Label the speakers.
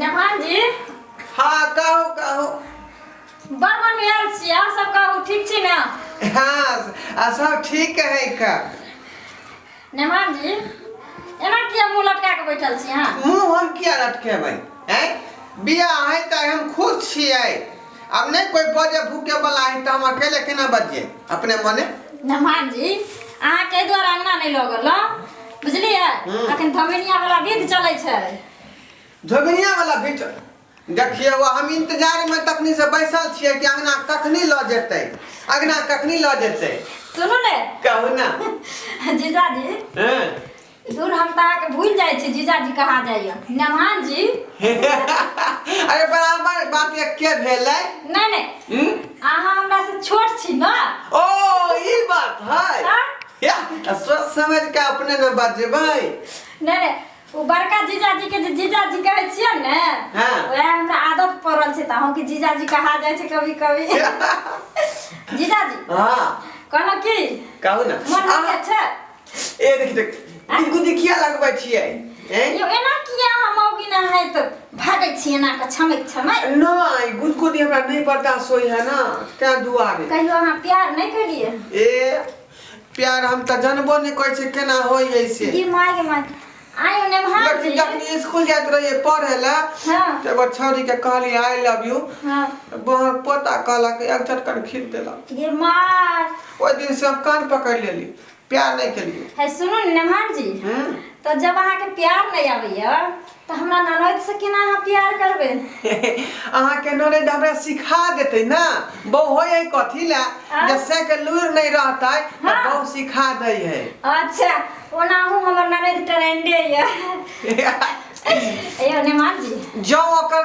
Speaker 1: नेमान जी।
Speaker 2: हाँ, कहू कहू।
Speaker 1: बड़ मन में आयल छी। आर सब कहू, ठीक छी ना?
Speaker 2: हाँ, आ सब ठीक है का।
Speaker 1: नेमान जी, एना किया मुंह लटका के बैठल छी अहाँ?
Speaker 2: मुंह हम किया लटकेबै? हैं, बियाह है तऽ हम खुश छियै। आब नहि कोइ बजे भूके वाला है तऽ हम अकेले केना बजियै अपने मने?
Speaker 1: नेमान जी, अहाँके एहि दुआरे अंगना नहि लगल हँ, बुझलियै? अखन धमेनिया वाला विध चलै छै।
Speaker 2: धोबिनिया वाला बीच देखियौ, हम इंतजार में तखनी से बैसल छियै कि अंगना कखनी लऽ जेतै, अंगना कखनी लऽ जेतै।
Speaker 1: सुनू ने।
Speaker 2: कहू ना।
Speaker 1: जीजाजी।
Speaker 2: हँ।
Speaker 1: दूर, हम तऽ अहाँके भूलि जाइ छी, जीजाजी कहा जाइए, नेमान जी।
Speaker 2: अरे, बराबर बात एके भेलै।
Speaker 1: नहि नहि।
Speaker 2: हम्म?
Speaker 1: अहाँ हमरा से छोट छी ने।
Speaker 2: ओ, ई बात है।
Speaker 1: हाँ?
Speaker 2: या, सोच समझ के अपने ने बजबै।
Speaker 1: नहि नहि, ओ बड़का जीजाजी के जे जीजाजी कहै छियै ने, वएह हमरा आदत पड़ल छै, तऽ अहूँके जीजाजी कहा जाइ छै कभी कभी। जीजाजी। कहलहुँ की,
Speaker 2: कहू ने।
Speaker 1: मन होइए छै?
Speaker 2: ए, देख देख, गुदगुदी किया लगबै छियै, हैं?
Speaker 1: यौ, एना किया अहाँ मौगी ना है तऽ भागै छी एना कऽ छमैक छमैक?
Speaker 2: नहि, गुदगुदी हमरा नहि बर्दाश्त होइ है ना, तें दुआरे।
Speaker 1: कहियो अहाँ प्यार नहि केलियै?
Speaker 2: ए, प्यार हम तऽ जानबो नहि करै छै केना होइ है से।
Speaker 1: गे माय, गे माय, आयो नेमहान
Speaker 2: लेकिन
Speaker 1: जी।
Speaker 2: जखनी स्कूल जाइत रहियै पढ़े लए, तऽ एगो छौड़ी के कहलियै I love you. बहुत पोता कहलक, एक झटकन खींच देलक।
Speaker 1: गे माय।
Speaker 2: ओहि दिन से हम कान पकड़ लेली, प्यार नहि केलियै।
Speaker 1: है, सुनू ने नेमहान जी। तऽ जब अहाँके प्यार नहि आबैया तऽ हमरा ननद से केना अहाँ प्यार करबै?
Speaker 2: अहाँके ननैद हमरा सिखा देतै ना। बहु होइ है कथी लए? जे से के लूर नहि रहतै तऽ बहु सिखा दै है।
Speaker 1: अच्छा, ओनाहु हमर ननद ट्रेंडे यऽ। यौ नेमान जी।
Speaker 2: जँ ओकर